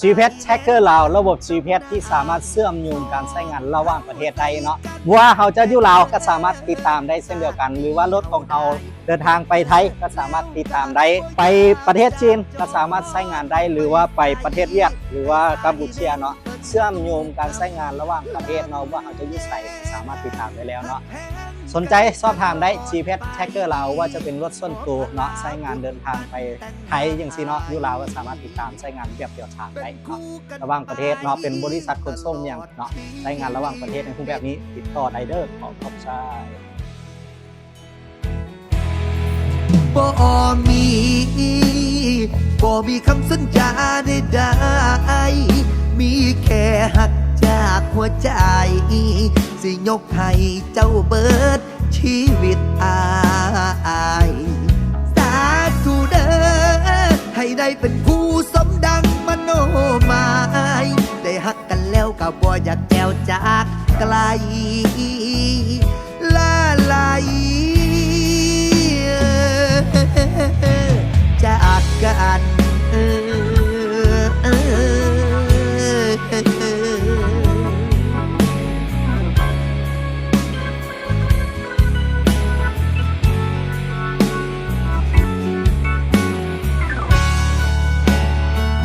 ຈີພີເອັສ Tracker ລາວ ລະບົບ ຈີພີເອັສ ທີ່ສາມາດເຊື່ອມໂຍງການໃຊ້ງານລະຫວ່າງປະເທດໄດ້ເນາະ. ບໍ່ວ່າເຮົາຈະຢູ່ລາວກໍສາມາດຕິດຕາມໄດ້ເຊັ່ນດຽວກັນ ຫຼືວ່າລົດຂອງເຮົາເດີນທາງໄປໄທກໍສາມາດຕິດຕາມໄດ້, ໄປປະເທດຈີນກໍສາມາດໃຊ້ງານໄດ້ ຫຼືວ່າໄປປະເທດຫວຽດ ຫຼືວ່າກຳປູເຈຍເນາະ. ເຊື່ອມໂຍງການໃຊ້ງານລະຫວ່າງປະເທດເນາະ, ບໍ່ວ່າເຮົາຈະຢູ່ໃສກໍສາມາດຕິດຕາມໄດ້ແລ້ວເນາະ. ສົນໃຈສອບຖາມໄດ້ ຈີພີເອັສ Tracker ລາວ ວ່າຈະເປັນລົດສ່ວນໂຕເນາະ, ໃຊ້ງານເດີນທາງໄປໄທຈັ່ງຊີ້ເນາະ, ຢູ່ລາວກໍສາມາດຕິດຕາມໃຊ້ງານແບບດຽວທາງໄດ້ເນາະ. ລະຫວ່າງປະເທດເນາະ ເປັນບໍລິສັດຂົນສົ່ງຫຍັງເນາະ, ໃຊ້ງານລະຫວ່າງປະເທດໃນຮູບແບບນີ້ ຕິດຕໍ່ໄດ້ເດີ. ຂໍຂອບໃຈ. ບໍ່ມີ ບໍ່ມີຄຳສັນຍາໃດໆ ມີແຄ່ຮັກຈາກຫົວໃຈ ຊິຍົກໃຫ້ເຈົ້າເບີດຊີວິດອ້າຍ.